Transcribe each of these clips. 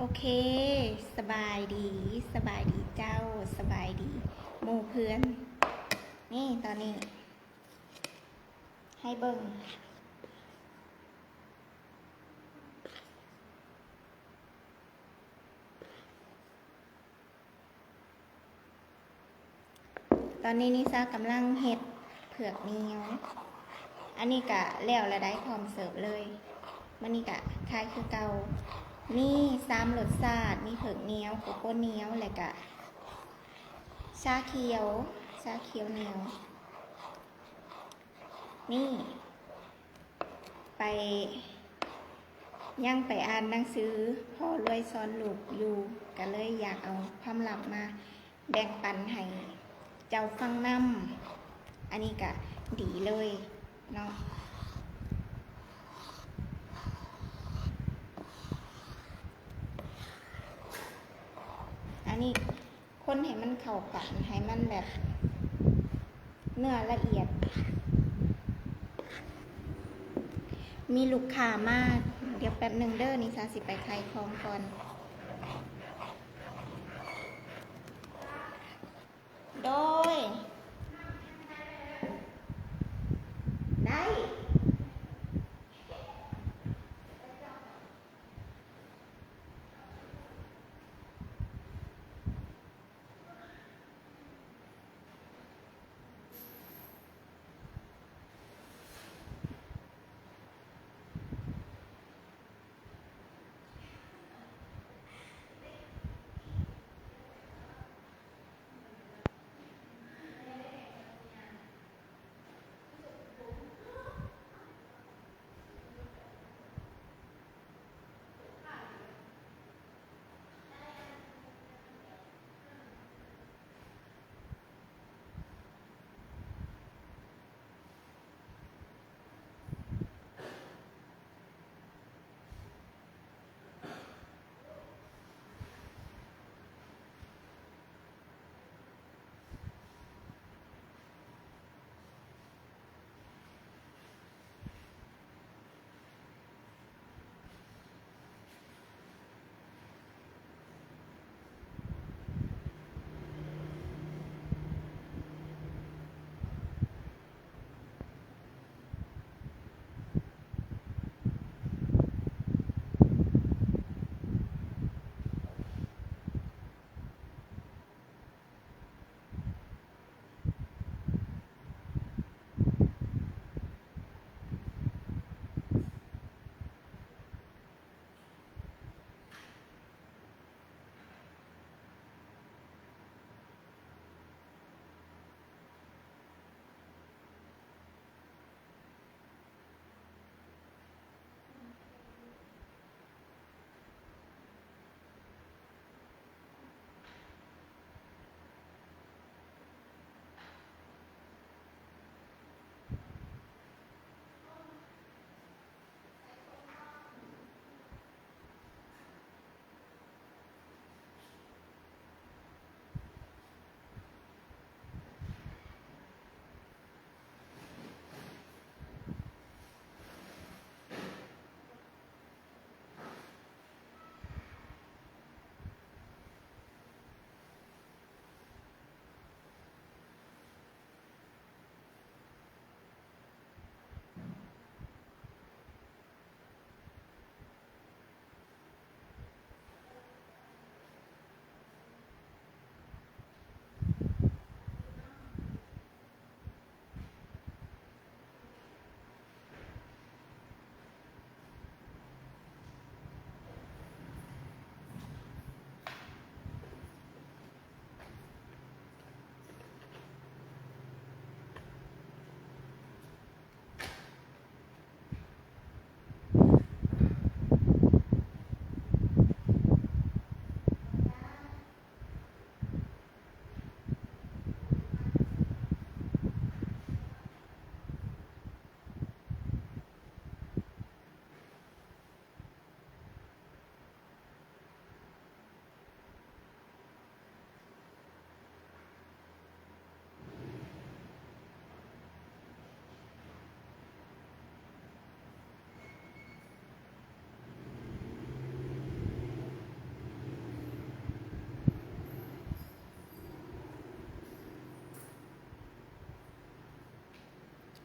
ໂອເຄ ສະບາຍດີ ສະບາຍດີເຈົ້າ ສະບາຍດີໝູ່ເພື່ອນ. ນີ້ ຕອນນີ້ໃຫ້ເບິ່ງ ຕອນນີ້ນິຊາກຳລັງເຮັດເຜືອກໜຽວ. ອັນນີ້ກະແລ້ວລະໄດ໋ ພ້ອມເສີບເລີຍ. ມື້ນີ້ກະຂາຍຄືເກົ່າ ມີສາມລົດຊາດ ມີເຜືອກໜຽວ ໂກໂກ້ໜຽວ ແລະກະຊາຂຽວ ຊາຂຽວໜຽວ. ນີ້ ໄປ ຍັງໄປອ່ານໜັງສືພໍ່ລວຍສອນລູກຢູ່ ກະເລີຍຢາກເອົາຄວາມລັບມາແບ່ງປັນໃຫ້ເຈົ້າຟັງນຳ. ອັນນີ້ກະດີເລີຍເນາະ. ອັນນີ້ ຄົນໃຫ້ມັນເຂົ້າກັນ ໃຫ້ມັນແບບເນື້ອລະອຽດ. ມີລູກຄ້າມາ ດຽວແປັບໜຶ່ງເດີ ນິຊາຊິໄປຂາຍຂອງກ່ອນ. ໂດຍ ໄດ້.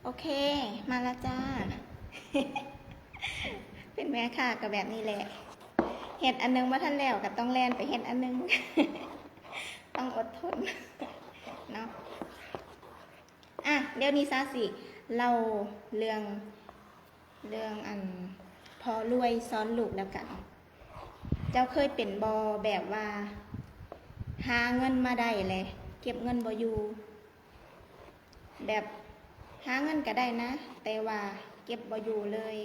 ໂອເຄ ມາລະຈ້າ. ເປັນແມ່ຄ້າກໍແບບນີ້ແຫຼະ ເຮັດອັນໜຶ່ງບໍ່ທັນແລ້ວກໍຕ້ອງແລ່ນໄປເຮັດອັນໜຶ່ງ ຕ້ອງອົດທົນເນາະ. ອ່ະ ດຽວນີ້ຊາຊິເລົ່າເລື່ອງ ເລື່ອງອັນພໍ່ລວຍຊ້ອນລູກແລ້ວກັນ. ເຈົ້າເຄີຍເປັນບໍ່ ແບບວ່າຫາເງິນມາໄດ້ແລະເກັບເງິນບໍ່ຢູ່? ແບບຫາເງິນກໍໄດ້ນະ ແຕ່ວ່າເກັບບໍ່ຢູ່ເລີຍ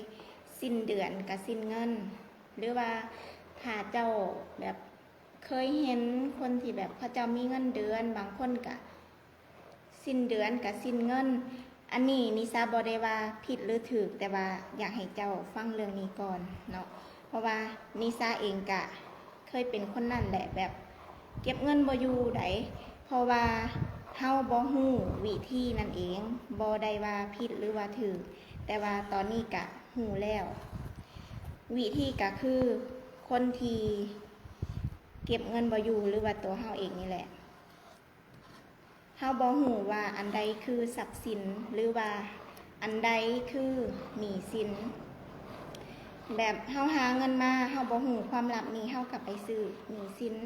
ສິ້ນເດືອນກໍສິ້ນເງິນ. ຫຼືວ່າຖ້າເຈົ້າແບບເຄີຍເຫັນຄົນທີ່ແບບເຂົາເຈົ້າມີເງິນເດືອນ ບາງຄົນກໍສິ້ນເດືອນກໍສິ້ນເງິນ. ອັນນີ້ນິຊາບໍ່ໄດ້ວ່າຜິດຫຼືຖືກ ແຕ່ວ່າຢາກໃຫ້ເຈົ້າຟັງເລື່ອງນີ້ກ່ອນເນາະ ເພາະວ່ານິຊາເອງກະ ເຄີຍເປັນຄົນນັ້ນແຫຼະ ແບບເກັບເງິນບໍ່ຢູ່ໃດ ເພາະວ່າເຮົາບໍ່ຮູ້ວິທີນັ້ນເອງ. ບໍ່ໄດ້ວ່າຜິດຫຼືວ່າຖືກ ແຕ່ວ່າຕອນນີ້ກະຮູ້ແລ້ວ. ວິທີກະຄືຄົນທີ່ເກັບເງິນບໍ່ຢູ່ ຫຼືວ່າຕົວເຮົາເອງນີ້ແຫຼະ ເຮົາບໍ່ຮູ້ວ່າອັນໃດຄືຊັບສິນ ຫຼືວ່າອັນໃດຄືໜີ້ສິນ. ແບບເຮົາຫາເງິນມາ ເຮົາບໍ່ຮູ້ຄວາມລັບນີ້ ເຮົາກໍໄປຊື້ໜີ້ສິນ.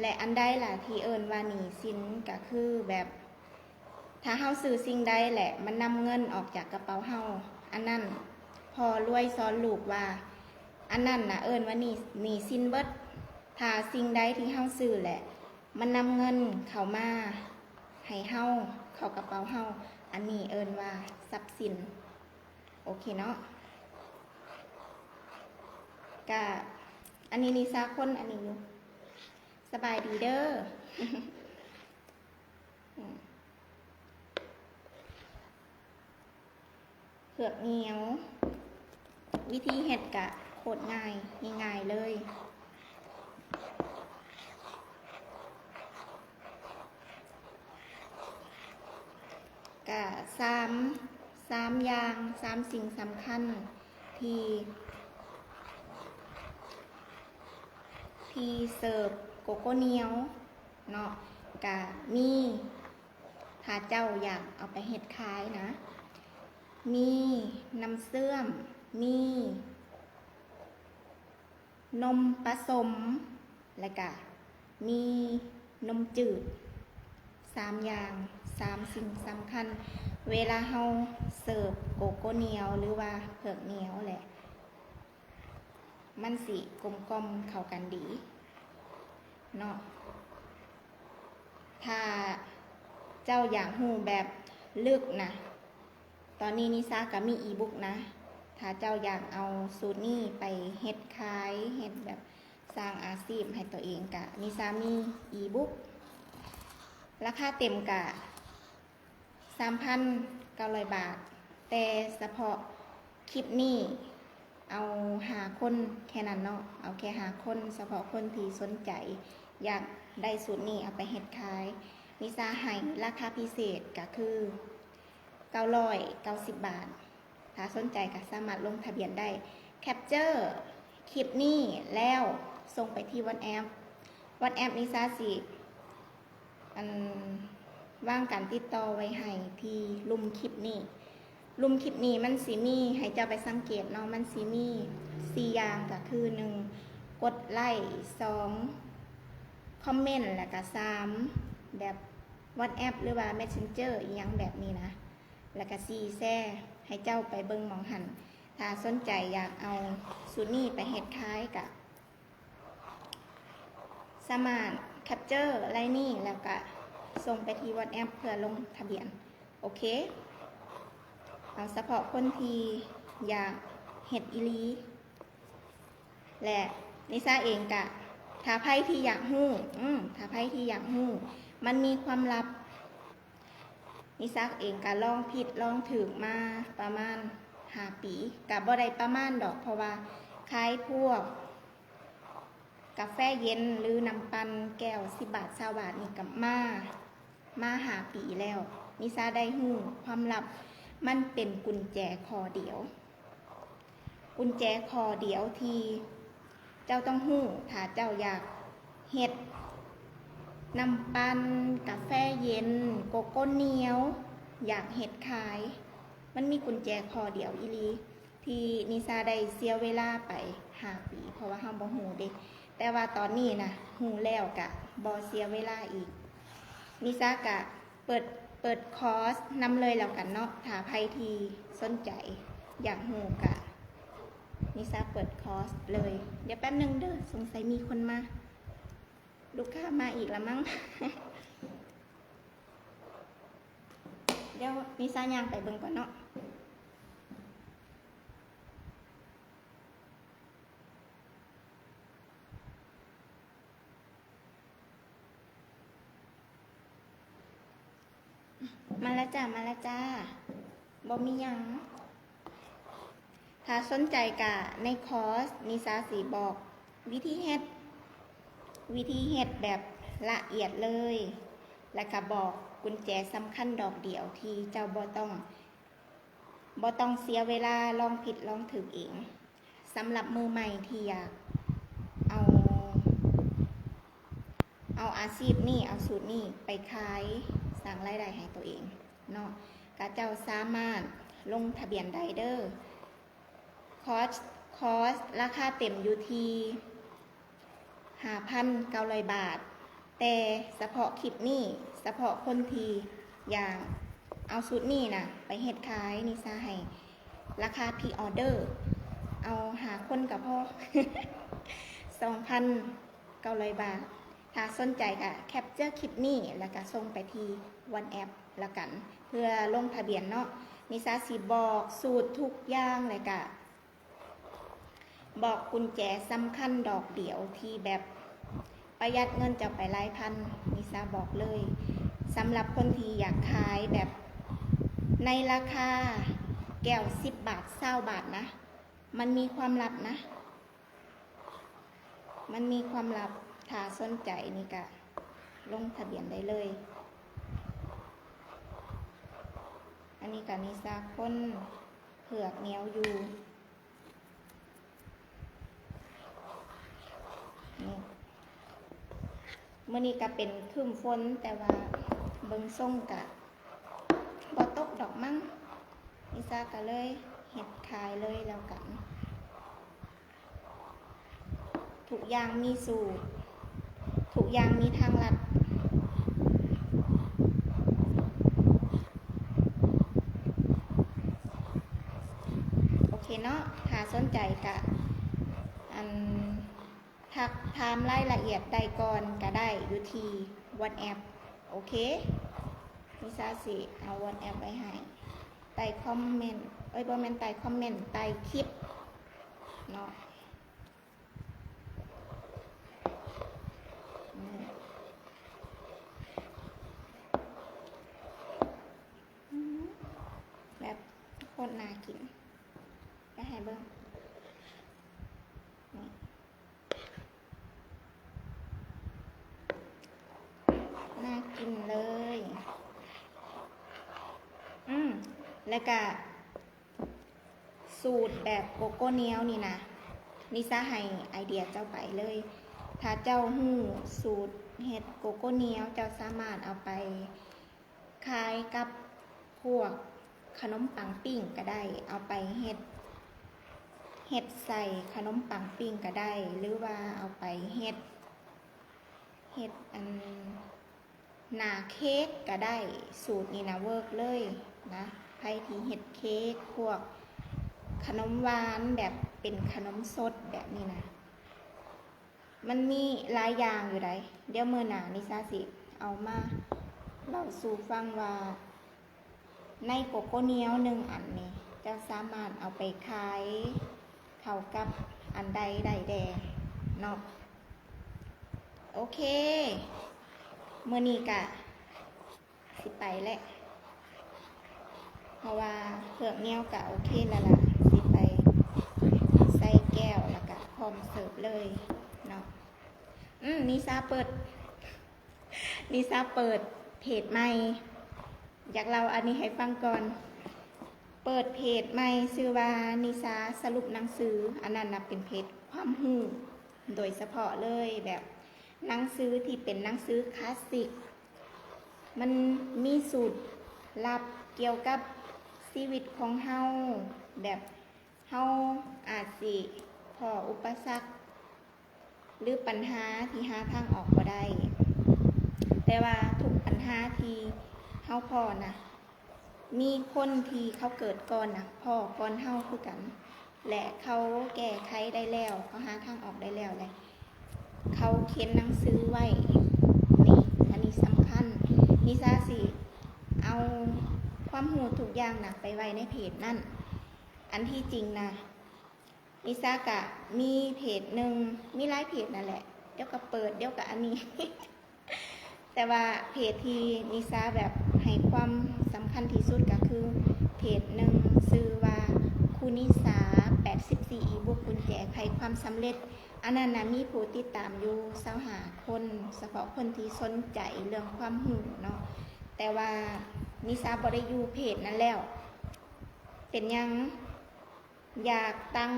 ແລະ ອັນໃດລະທີ່ເອີ້ນວ່າໜີ້ສິນ? ກໍຄືແບບ ຖ້າເຮົາຊື້ສິ່ງໃດແຫຼະມັນນຳເງິນອອກຈາກກະເປົາເຮົາ, ອັນນັ້ນພໍ່ລວຍສອນລູກວ່າ ອັນນັ້ນນະເອີ້ນວ່າໜີ້ ໜີ້ສິນເບິດ. ຖ້າສິ່ງໃດທີ່ເຮົາຊື້ແຫຼະມັນນຳເງິນເຂົ້າມາໃຫ້ເຮົາ ເຂົ້າກະເປົາເຮົາ, ອັນນີ້ເອີ້ນວ່າຊັບສິນ. ໂອເຄເນາະ. ກະ ອັນນີ້ນິຊາຄົນອັນນີ້ຢູ່. ສະບາຍດີເດີ. ອືມ ເຜືອກໜຽວ ວິທີເຮັດກະໂຄດງ່າຍ, ງ່າຍໆເລີຍ. ກະສາມ ສາມຢ່າງ ສາມສິ່ງສຳຄັນທີ່ ທີ່ເສີບໂກໂກ້ໜຽວເນາະ ກະມີ ຖ້າເຈົ້າຢາກເອົາໄປເຮັດຂາຍນະ ມີນ້ຳເຊື່ອມ, ມີນົມປະສົມ ແລະກະມີນົມຈືດ. ສາມຢ່າງ ສາມສິ່ງສຳຄັນ ເວລາເຮົາເສີບໂກໂກ້ໜຽວ ຫຼືວ່າເຜືອກໜຽວແຫຼະ ມັນຊິກົມກ່ອມເຂົ້າກັນດີເນາະ. ຖ້າເຈົ້າຢາກຮູ້ແບບເລິກນະ ຕອນນີ້ນິຊາກໍມີອີບຸກນະ. ຖ້າເຈົ້າຢາກເອົາສູດນີ້ໄປເຮັດຂາຍ ເຮັດແບບສ້າງອາຊີບໃຫ້ຕົວເອງ ກະນິຊາມີອີບຸກ ລາຄາເຕັມກະ ສາມພັນເກົ້າຮ້ອຍບາດ ແຕ່ສະເພາະຄລິບນີ້ເອົາຫ້າຄົນແຄ່ນັ້ນເນາະ, ເອົາແຄ່ຫ້າຄົນ ສະເພາະຄົນທີ່ສົນໃຈຢາກໄດ້ສູດນີ້ເອົາໄປເຮັດຂາຍ ນິຊາໃຫ້ລາຄາພິເສດກະຄືເກົ້າຮ້ອຍເກົ້າສິບບາດ. ຖ້າສົນໃຈກໍສາມາດລົງທະບຽນໄດ້. ແຄັບເຈີຄລິບນີ້ແລ້ວສົ່ງໄປທີ່ວັອດແອັບ, ວັອດແອັບນີ້ຊາຊິ ອັນ ວາງການຕິດຕໍ່ໄວ້ໃຫ້ທີ່ລຸ່ມຄລິບນີ້. ລຸ່ມຄລິບນີ້ມັນຊິມີ ໃຫ້ເຈົ້າໄປສັງເກດເນາະ, ມັນຊິມີສີ່ຢ່າງ ກໍຄື ໜຶ່ງ ກົດໄລ້, ສອງ ຄອມເມັນ ແລ້ວກະ ສາມ ແບບວັອດແອັບ ຫຼືວ່າແມັດເຊັນເຈີ ອີ່ຫຍັງແບບນີ້ນະ, ແລ້ວກະ ສີ່ ແຊ. ໃຫ້ເຈົ້າໄປເບິ່ງໝ່ອງຫັ້ນ. ຖ້າສົນໃຈຢາກເອົາສູດນີ້ໄປເຮັດຂາຍ ກະ ສາມາດແຄັບເຈີໄລ້ນີ້ ແລ້ວກະສົ່ງໄປທີ່ວັອດແອັບເພື່ອລົງທະບຽນ. ໂອເຄ ເອົາສະເພາະຄົນທີ່ຢາກເຮັດອີ່ຫຼີ ແລະ ນິຊາເອງກະ ຖ້າໃຜທີ່ຢາກຮູ້ ອືມ ຖ້າໃຜທີ່ຢາກຮູ້ ມັນມີຄວາມລັບ. ນິຊາເອງກະລອງຜິດລອງຖືກມາປະມານຫ້າປີ, ກະບໍ່ໄດ້ປະມານດອກ ເພາະວ່າຂາຍພວກ ກາແຟເຢັນ ຫຼື ນ້ຳປັ່ນແກ້ວສິບບາດ ຊາວບາດນີ້ກະມາ ມາຫ້າປີແລ້ວ. ນິຊາໄດ້ຮູ້ຄວາມລັບ, ມັນເປັນກຸນແຈຂໍ້ດຽວ, ກຸນແຈຂໍ້ດຽວທີ່ເຈົ້າຕ້ອງຮູ້ ຖ້າເຈົ້າຢາກເຮັດນ້ຳປັ່ນ ກາແຟເຢັນ ໂກໂກ້ໜຽວ ຢາກເຮັດຂາຍ. ມັນມີກຸນແຈຂໍ້ດຽວອີ່ຫຼີ ທີ່ນິຊາໄດ້ເສຍເວລາໄປຫ້າປີ ເພາະວ່າເຮົາບໍ່ຮູ້ເດ້. ແຕ່ວ່າຕອນນີ້ນະ ຮູ້ແລ້ວກະບໍ່ເສຍເວລາອີກ. ນິຊາກະເປີດ ເປີດຄອສນຳເລີຍແລ້ວກັນເນາະ. ຖ້າໃຜທີ່ສົນໃຈຢາກຮູ້ກະ ນິຊາເປີດຄອສເລີຍ. ດຽວແປັບໜຶ່ງເດີ ສົງໄສມີຄົນມາ. ລູກຄ້າມາອີກລະມັງ. ດຽວນິຊາຍ່າງໄປເບິ່ງກ່ອນເນາະ. ມາແລ້ວຈ້າ ມາແລ້ວຈ້າ. ບໍ່ມີຫຍັງ. ຖ້າສົນໃຈກະໃນຄອສ ນິຊາຊິບອກວິທີເຮັດ ວິທີເຮັດແບບລະອຽດເລີຍ ແລ້ວກະບອກກຸນແຈສຳຄັນດອກດຽວທີ່ເຈົ້າບໍ່ຕ້ອງ ບໍ່ຕ້ອງເສຍເວລາລອງຜິດລອງຖືກເອງ. ສຳລັບມືໃໝ່ທີ່ຢາກເອົາ ເອົາອາຊີບນີ້ ເອົາສູດນີ້ໄປຂາຍ ສ້າງລາຍໄດ້ໃຫ້ຕົວເອງເນາະ ກະເຈົ້າສາມາດລົງທະບຽນໄດ້ເດີ. ຄອສ ຄອສລາຄາເຕັມຢູ່ທີ່ຫ້າພັນເກົ້າຮ້ອຍບາດ ແຕ່ສະເພາະຄລິບນີ້ ສະເພາະຄົນທີ່ຢາກເອົາຊຸດນີ້ນະໄປເຮັດຂາຍ ນິຊາໃຫ້ລາຄາພຣີອໍເດີ ເອົາຫ້າຄົນກະພໍ ສອງພັນເກົ້າຮ້ອຍບາດ. ຖ້າສົນໃຈກະແຄັບເຈີຄລິບນີ້ ແລ້ວກະສົ່ງໄປທີ່ວັອດແອັບລະກັນ ເພື່ອລົງທະບຽນເນາະ. ນິຊາຊິບອກສູດທຸກຢ່າງ ແລ້ວກະ ບອກກຸນແຈສຳຄັນດອກດຽວທີ່ແບບປະຢັດເງິນເຈົ້າໄປຫຼາຍພັນ ນິຊາບອກເລີຍ. ສຳລັບຄົນທີ່ຢາກຂາຍແບບໃນລາຄາແກ້ວສິບບາດ ຊາວບາດນະ ມັນມີຄວາມລັບນະ ມັນມີຄວາມລັບ. ຖ້າສົນໃຈນີ້ກະລົງທະບຽນໄດ້ເລີຍ. ອັນນີ້ກະນິຊາຄົນເຜືອກແນວຢູ່. ນີ້ ມື້ນີ້ກະເປັນຄຶ້ມຝົນ ແຕ່ວ່າເບິ່ງຊົງກະບໍ່ຕົກດອກມັງ ນິຊາກະເລີຍເຮັດຂາຍເລີຍແລ້ວກັນ. ທຸກຢ່າງມີສູດ ທຸກຢ່າງມີທາງລັດ. ໂອເຄເນາະ ຖ້າສົນໃຈກະ ອັນ ທັກຖາມລາຍລະອຽດໄດ້ກ່ອນກະໄດ້ ຢູ່ທີ່ວັອດແອັບ. ໂອເຄ ນິຊາຊິເອົາວັອດແອັບໄວ້ໃຫ້ໃຕ້ຄອມເມັນ ເອີຍ ບໍ່ແມ່ນໃຕ້ຄອມເມັນ ໃຕ້ຄລິບເນາະ. ອືມ ແບບໂຄດໜ້າກິນ ຈະໃຫ້ເບິ່ງ ນີ້ ໜ້າກິນເລີຍ. ອືມ ແລ້ວກະ ສູດແບບໂກໂກ້ນຽວນີ້ນະ ນິຊາໃຫ້ໄອເດຍເຈົ້າໄປເລີຍ. ຖ້າເຈົ້າຮູ້ສູດເຮັດໂກໂກ້ນຽວ ເຈົ້າສາມາດເອົາໄປຂາຍກັບພວກຂະໜົມປັງປີ້ງກະໄດ້ ເອົາໄປເຮັດ ເຮັດໃສ່ຂະໜົມປັງປີ້ງກະໄດ້ ຫຼືວ່າເອົາໄປເຮັດ ເຮັດອັນ ໜ້າເຄ້ກກະໄດ້. ສູດນີ້ນະເວີກເລີຍນະ ໃຜທີ່ເຮັດເຄ້ກ ພວກຂະໜົມຫວານແບບເປັນຂະໜົມສົດແບບນີ້ນະ ມັນມີຫຼາຍຢ່າງຢູ່ໃດ໋. ດຽວມື້ໜ້ານິຊາຊິເອົາມາເລົ່າສູ່ຟັງວ່າ ໃນໂກໂກ້ນຽວໜຶ່ງອັນນີ້ ເຈົ້າສາມາດເອົາໄປຂາຍເຂົ້າກັບອັນໃດໄດ້ແດ່ເນາະ. ໂອເຄ ມື້ນີ້ກະຊິໄປແຫຼະ ເພາະວ່າເຜືອກແນວກະໂອເຄແລ້ວລະ ຊິໄປໃສ່ແກ້ວ ແລ້ວກະພ້ອມເສີບເລີຍເນາະ. ອືມ ນິຊາເປີດ ນິຊາເປີດເພຈໃໝ່ ຢາກເລົ່າອັນນີ້ໃຫ້ຟັງກ່ອນ. ເປີດເພຈໃໝ່ຊື່ວ່າ ນິຊາສະຫຼຸບໜັງສື. ອັນນັ້ນນະເປັນເພຈຄວາມຮູ້ໂດຍສະເພາະເລີຍ ແບບໜັງສືທີ່ເປັນໜັງສືຄລາສສິກ. ມັນມີສູດລັບ ກ່ຽວກັບຊີວິດຂອງເຮົາ ແບບເຮົາອາດຊິພໍ້ອຸປະສັກ ຫຼື ປັນຫາທີ່ຫາທາງອອກບໍ່ໄດ້. ແຕ່ວ່າທຸກປັນຫາທີ່ເຮົາພໍ້ນະ ມີຄົນທີ່ເຂົາເກີດກ່ອນນະ ພໍ້ກ່ອນເຮົາຄືກັນ ແລະ ເຂົາແກ້ໄຂໄດ້ແລ້ວ, ເຂົາຫາທາງອອກໄດ້ແລ້ວ ແລະ ເຂົາຂຽນໜັງສືໄວ້. ນີ້ ອັນນີ້ສຳຄັນ. ນິຊາຊິເອົາຄວາມຮູ້ທຸກຢ່າງນະໄປໄວ້ໃນເພຈນັ້ນ. ອັນທີ່ຈິງນະ ນິຊາກະມີເພຈໜຶ່ງ, ມີຫຼາຍເພຈນັ້ນແຫຼະ, ດຽວກະເປີດ, ດຽວກະອັນນີ້. ແຕ່ວ່າເພຈທີ່ນິຊາແບບໃຫ້ຄວາມສຳຄັນທີ່ສຸດກະຄືເພຈໜຶ່ງ ຊື່ວ່າຄູນິຊາ ແປດສິບສີ່ອີບຸກ ກຸນແຈໄຂຄວາມສຳເລັດ. ອັນນັ້ນນະມີຜູ້ຕິດຕາມຢູ່ຊາວຫ້າຄົນ, ສະເພາະຄົນທີ່ສົນໃຈເລື່ອງຄວາມຮູ້ເນາະ. ແຕ່ວ່ານິຊາບໍ່ໄດ້ຢູ່ເພຈນັ້ນແລ້ວ. ເປັນຫຍັງ? ຢາກຕັ້ງ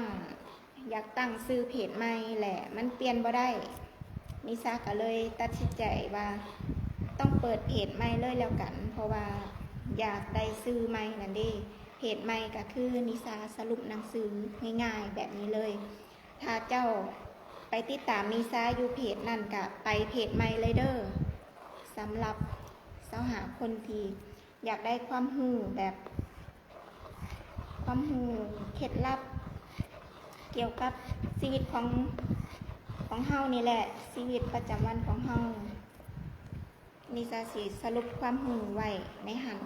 ຢາກຕັ້ງຊື່ເພຈໃໝ່ ແລະ ມັນປ່ຽນບໍ່ໄດ້. ນິຊາກະເລີຍຕັດສິນໃຈວ່າຕ້ອງເປີດເພຈໃໝ່ເລີຍແລ້ວກັນ, ເພາະວ່າຢາກໄດ້ຊື່ໃໝ່ນັ້ນເດ້. ເພຈໃໝ່ກະຄືນິຊາສະຫຼຸບໜັງສືງ່າຍໆແບບນີ້ເລີຍ. ຖ້າເຈົ້າໄປຕິດຕາມນິຊາຢູ່ເພຈນັ້ນ ກະໄປເພຈໃໝ່ເລີຍເດີ. ສຳລັບຊາວຫ້າຄົນທີ່ ຢາກໄດ້ຄວາມຮູ້ແບບ ຄວາມຮູ້ເຄັດລັບກ່ຽວກັບຊີວິດຂອງ ຂອງເຮົານີ້ແຫຼະ, ຊີວິດປະຈຳວັນຂອງເຮົາ. ນິຊາຊິສະຫຼຸບຄວາມຮູ້ໄວ້ໃນຫັ້ນ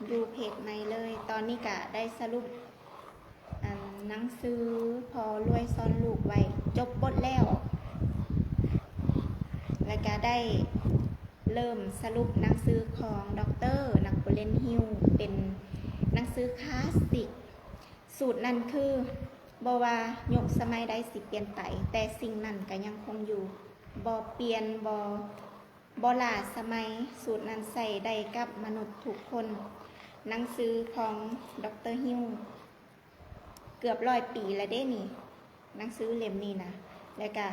ຢູ່ເພຈໃໝ່ເລີຍ. ຕອນນີ້ກະໄດ້ສະຫຼຸບ ອັນ ໜັງສືພໍ່ລວຍສອນລູກໄວ້ຈົບບົດແລ້ວ ແລະກະໄດ້ເລີ່ມສະຫຼຸບໜັງສືຂອງ ດຣ ນາໂປລຽນ ຮິວ ເປັນໜັງສືຄລາສສິກ. ສູດນັ້ນຄື ບໍ່ວ່າຍຸກສະໄໝໃດຊິປ່ຽນໄປ ແຕ່ສິ່ງນັ້ນກະຍັງຄົງຢູ່ ບໍ່ປ່ຽນ ບໍ່ ບໍ່ຫຼ້າສະໄໝ. ສູດນັ້ນໃຊ້ໄດ້ກັບມະນຸດທຸກຄົນ. ໜັງສືຂອງ ດຣ ຮິວ ເກືອບຮ້ອຍປີແລ້ວເດ້ນີ້ ໜັງສືເຫຼັ້ມນີ້ນະ. ແລະກະ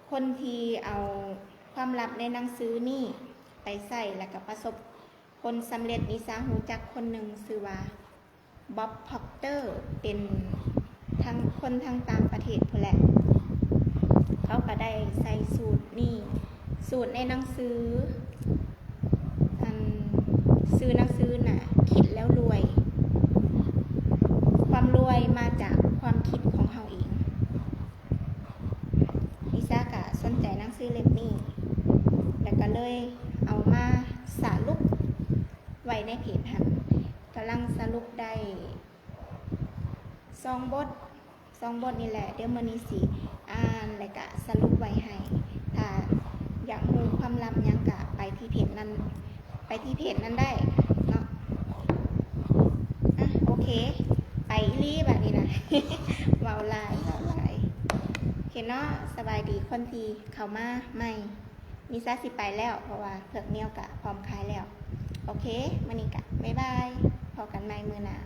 ຄົນທີ່ເອົາຄວາມລັບໃນໜັງສືນີ້ໄປໃຊ້ ແລະກະປະສົບຜົນສຳເລັດ ນິຊາຮູ້ຈັກຄົນໜຶ່ງ ຊື່ວ່າ ບັອບ ພຣັອກເຕີ ເປັນທັງ ຄົນທາງຕ່າງປະເທດພຸ້ນແຫຼະ. ເຂົາກະໄດ້ໃຊ້ສູດນີ້ ສູດໃນໜັງສື ອັນ ຊື່ໜັງສືນະ ຄິດແລ້ວລວຍ. ຄວາມລວຍມາຈາກຄວາມຄິດຂອງເຮົາເອງ. ນິຊາກະສົນໃຈໜັງສືເຫຼັ້ມນີ້ ແລະກະເລີຍເອົາມາສະຫຼຸບໄວ້ໃນເພຈຫັ້ນ. ກຳລັງສະຫຼຸບໄດ້ສອງບົດ ສອງບົດນີ້ແຫຼະ. ດຽວມື້ນີ້ຊິອ່ານ ແລະກະສະຫຼຸບໄວ້ໃຫ້. ຖ້າຢາກຮູ້ຄວາມລັບຫຍັງກະໄປທີ່ເພຈນັ້ນ ໄປທີ່ເພຈນັ້ນໄດ້ເນາະ. ອ່ະ ໂອເຄ ໄປອີ່ຫຼີບາດນີ້ນະ ເວົ້າຫຼາຍ ເວົ້າຫຼາຍ. ໂອເຄເນາະ ສະບາຍດີຄົນທີ່ເຂົ້າມາໃໝ່. ນິຊາຊິໄປແລ້ວ ເພາະວ່າເຜືອກໜຽວກະພ້ອມຂາຍແລ້ວ. ໂອເຄ ມື້ນີ້ກະບາຍບາຍ ພໍ້ກັນໃໝ່ມື້ໜ້າ.